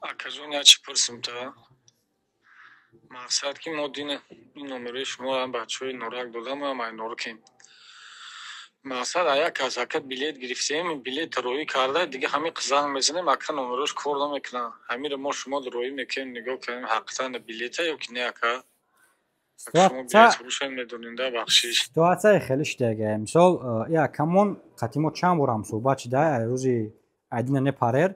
Акаҷон, як чӣ пурсим та. Мақсад ки мо дина ин номерои шумо бачаҳои Норак додам, ам ай Норкем. Мақсад, а як кас ака билет гирифтем, билет роӣ карда, дига ҳамин занг мезанем, ака, номерош кор намекунад. Ҳаминро мо шумо роӣ мекунем, нигоҳ кунем, ҳақиқатан билета ё ки не, ака? Ситуатсияи хеле шудага. Мисол, якамон қати мо чанд бор ҳамсӯҳбат шуда, рӯзи айдина непарер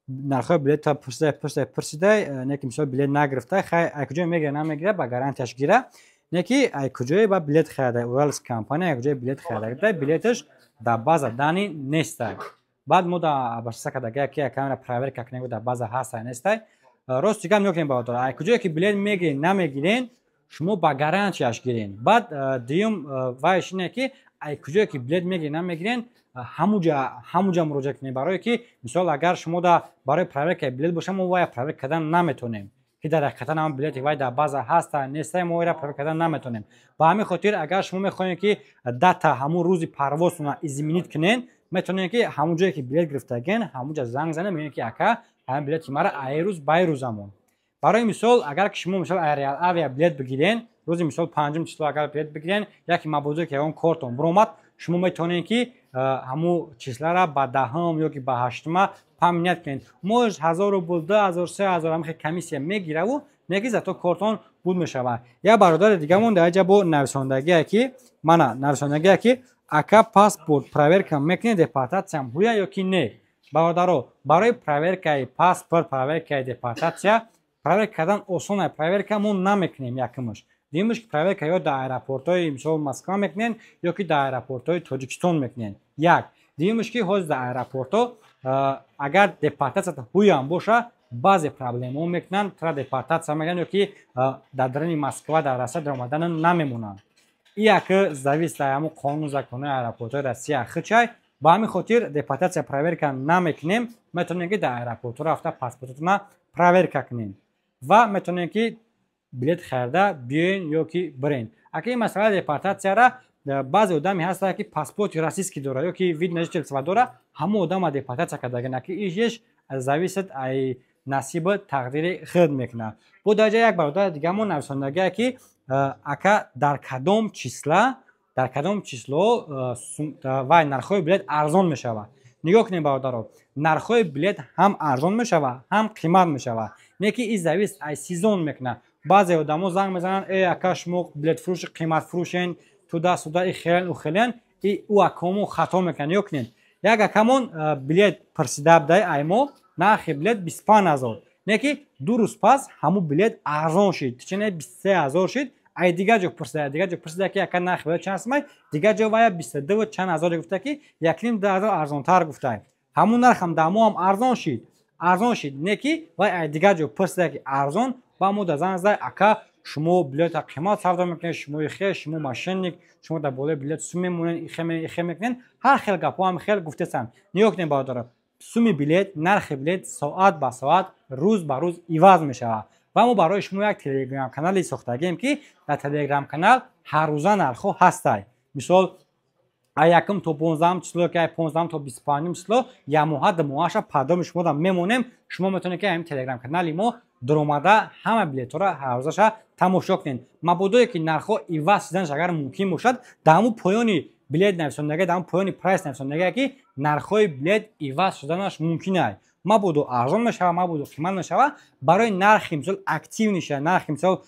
нархҳои билета пурсида, пурсида, пурсида, не ки мисол билет нагирифта. Хай, ай куҷое мегира, намегира, ба гарантияш гира, не ки ай куҷое ба билет харида, Уральск компания ай куҷое билет харида, билеташ дар база данных нестай. Баъд мо да башаса кардага, ки камера проверка кунем, дар база ҳастай, нестай. Рости гап, нигоҳ кунем, бародар, ай куҷое ки билет мегирен, намегирен, шумо ба гарантияш гирен. Баъд дуюм вайш ине, ки ай куҷое ки билет мегирен, намегирен, ҳамуҷа муроҷиат кунем, барое ки мисол, агар шумо да барои проверкаи билет боша, мо вая проверка кардан наметонем, ки дар ҳақиқатан ҳам билети вай дар база ҳаста, неста, мо вайра проверка кардан наметонем. Ба ҳамин хотир, агар шумо мехоҳем, ки дата ҳамун рӯзи парвозтона изменить кунен, метавонем, ки ҳамун ҷое ки билет гирифтаген, ҳамунҷа занг занем, мегӯем, ки ака, ҳамин билети мара ай рӯз ба ай рӯзамон. Барои мисол, агар ки шумо, мисол, Реал Авиа билет бигирен, рӯзи, мисол, панҷум число агар билет бигирен, яке мабодо ки ягон кортон биромад, шумо метавонед, ки ҳамун числара ба 10-м ё ки ба 8-ма поменять кунед. Может, 1000 рубл, 2000, 3000 ҳамихе комиссия мегираву, неки зато кортон буд мешавад. Як бародари дигамон дар ҷа бо нависондагие, ки мана нависондагие, ки ака, паспорт проверка мекунед, депортатсиям ҳуя ё ки не? Бародаро, барои проверкаи паспорт, проверкаи депортатсия, проверка кардан осон. Проверка мо намекунем, якумаш. Дуюмаш, ки проверка ё дар аэропортҳои, мисол, Москва мекунен, ё ки дар аэропортҳои Тоҷикистон мекунен, як. Дуюмаш, ки ҳозир дар аэропортҳо, агар депортатсия ҳуям боша, баъзе проблемаҳо мекунанд, тра депортатсия мекунанд ё ки дар даруни Москва, дар Россия даромадан намемонанд. И як зависит ҳамун қонун, законҳои аэропортҳои Россия хичай. Ба ҳамин хотир депортатсия проверка намекунем. Метавонем, ки дар аэропортҳо рафта паспортотона проверка кунем ва метавонем, ки билет харида биёен ё ки бирен. Ака, ин масъалаи депортатсияра, баъзе одаме ҳастанд, ки паспорти российский дора ё ки вид на жительство дора, ҳамон одама депортатсия кардаган. Ки ишеш зависит ай насибу тақдири худ мекунад. Бо дар ҷа як бародари дигамо нависондагие, ки ака, дар кадом числа, дар кадом число вай нархҳои билет арзон мешавад? Нигоҳ кунем, бародаро, нархҳои билет ҳам арзон мешавад, ҳам қимат мешавад, не ки и зависит ай сезон мекунад. Баъзе одамо занг мезананд: «Э, ака, шумо билетфурӯши қиматфурӯшен, туда суда и хелен, у хелен». И ӯ акамо хато мекунанд. Нигоҳ кунед, як акамон билет пурсида будай ай мо, нархи билет 25 000, не ки 2 рӯз пас ҳамун билет арзон шид, тичине 23 000 шид. Ай дигар ҷо пурсида, дигар ҷо пурсида, ки ака, нархи билет чанд сумай? Дигар ҷо вая 22 чанд ҳазоре гуфта, ки якним ду ҳазор арзонтар гуфта. Ҳамун нархам дар мо ҳам арзон шид, арзон шид, не ки вай ай дигар ҷо пурсида, ки арзон. Ба мо да занг зад: «Ака, шумо билета қимат савдо мекунед, шумо ихе, шумо мошенник, шумо дар болои билет сум мемонед, ихе мекунед». Ҳар хел гапҳо ҳам хел гуфтесанд. Нигоҳ кунед, бародаро, суми билет, нархи билет соат ба соат, рӯз ба рӯз иваз мешавад. Ва мо барои шумо як телеграм канале сохтагем, ки дар телеграм канал ҳаррӯза нархҳо ҳастай. Мисол, ай 1-ум то 15-ум число, ки ай 15-ум то 25-ум число, якмоҳа, 2 моҳаша пардоми шумо да мемонем. Шумо метавонед, ки ҳамин телеграм канали мо дуромада, ҳама билетҳоро ҳаррӯзаша тамошо кунед. Мабодое ки нархҳо иваз шуданаш агар мумкин бошад, дар ҳамун поёни билет нависондага, дар ҳамун поёни прайс нависондага, ки нархҳои билет иваз шуданаш мумкин аст, мабодо арзон мешавад, мабодо қимат мешавад. Барои нархи, мисол, активныйша, нархи, мисол,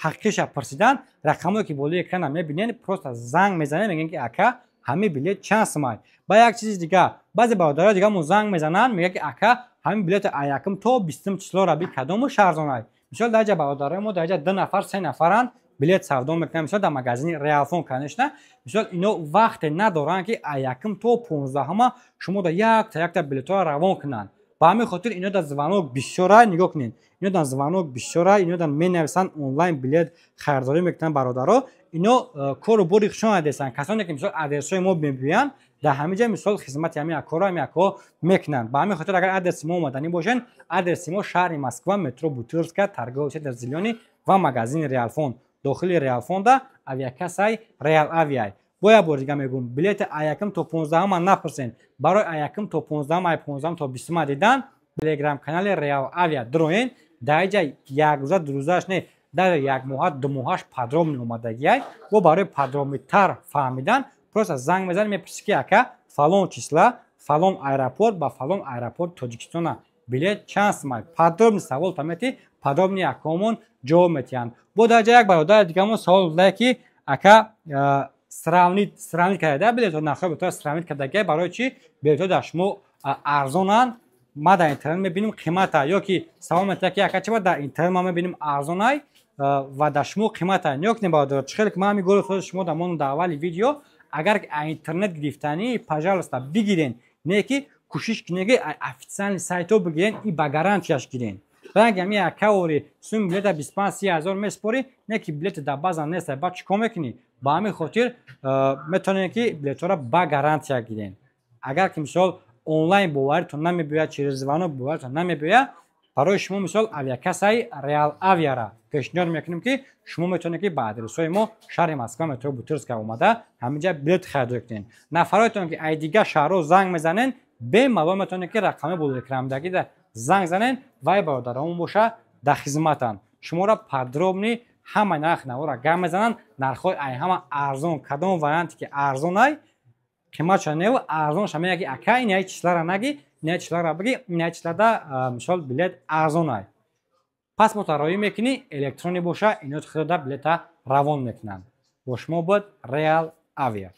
ҳақиқиша пурсидан, рақамое ки болои экрана мебинед, просто занг мезанед, мегӯем, ки ака, ҳамин билет чанд сумай? Ба як чизи дига, баъзе бародарои дигамо занг мезананд, мегӯяд, ки ака, ҳамин билети а 1-ум то 20-ум числора би кадомаш арзонай? Мисол, дар ҷа бародарои мо дар ҷа ду нафар, се нафаранд, билет савдо мекунанд, мисол, дар магазини Реалфон. Конечно, мисол, ино вақте надоранд, ки а 1-ум то 15-ума шумо да якта якта билетҳоро равон кунанд. Ба ҳамин хотир ино дар звонок бисёра. Нигоҳ кунед, ино дар звонок бисёра, ино дар менависанд, онлайн билет харидорӣ мекунанд. Бародаро, ино кору бори хушон адесанд. Касоне ки, мисол, адресҳои мо мебиёянд, дар ҳамин ҷа, мисол, хизмати ҳамин акоро ҳамин акҳо мекунанд. Ба ҳамин хотир, агар адреси мо омаданӣ бошед, адреси мо: шаҳри Москва, метро Бутырская, торговый центр «Зелёный» ва магазини Реалфон. Дохили Реалфонда авиакассаи Реал Авиай. Бо як бор дига мегӯм, билети а 1-ум то 15-ума напурсен. Барои а 1-ум то 15-ум, ай 15-ум то 20-ума дидан. Телеграм-канали Реал Авиа дроен, дар иҷа як рӯза, 2 рӯзааш не, дар як моҳа, 2 моҳаш подробный омадагиай. Бо барои подробный тар фаҳмидан просто занг мезанӣ, мепурсӣ, ки ака, фалон числа, фалон аэропорт ба фалон аэропорт Тоҷикистона билет чанд сумай? Подробный савол тамети, подробный акомон ҷавоб метиҳанд. Бо дар ҷа як бародари дигамо савол додае, ки ака, сравнить карда билетҳо, нархҳои билетҳо сравнить кардагиай, барои чӣ билетҳо дар шумо арзонанд, ма дар интернет мебинем қимата? Ё ки савол метиҳад, ки ака, чиба дар интернет ма мебинем арзонай ва дар шумо қимата? Ё ки не, бародар, чӣ хеле ки ман ҳамин гуфтам шумо дар мон дар аввали видео, агар интернет гирифтанӣ, пожалуйста, бигирен, не ки кӯшиш кунед, ки официальный сайтҳо бигирен и ба гарантияш гирен. Ранги ҳами акавори суми билета 25-30 ҳазор месупорӣ, не ки билети дар база нест, баъд чӣ кор мекунӣ? Ба ҳамин хотир метавонед, ки билетҳоро ба гарантия гирен. Агар ки мисол онлайн боваритон намебиёяд, через звонок боваритон намебиёяд, барои шумо мисол авиакассаи Реал Авиара пешниҳод мекунем, ки шумо метавонед, ки ба адресҳои мо, шаҳри Москва, метро Бутырская, омада, ҳаминҷа билет харидорӣ кунед. Нафароятон, ки ай дигар шаҳрҳо занг мезанен, бемалол метавонед, ки рақами болоэкрамдагида занг занен, вай бародарамон боша дар хизматанд, шуморо подробный ҳама нарх навора гап мезананд, нархҳои ай ҳама арзон, кадом варианте ки арзонай, қиматша неву арзонша мега, ки ака, ин яи числара наги, ин яи числара биги, ин яи числада мисол билет арзонай. Паспорта роӣ мекунӣ, электронӣ боша, ино худода билета равон мекунанд. Бо шумо буд Реал Авиа.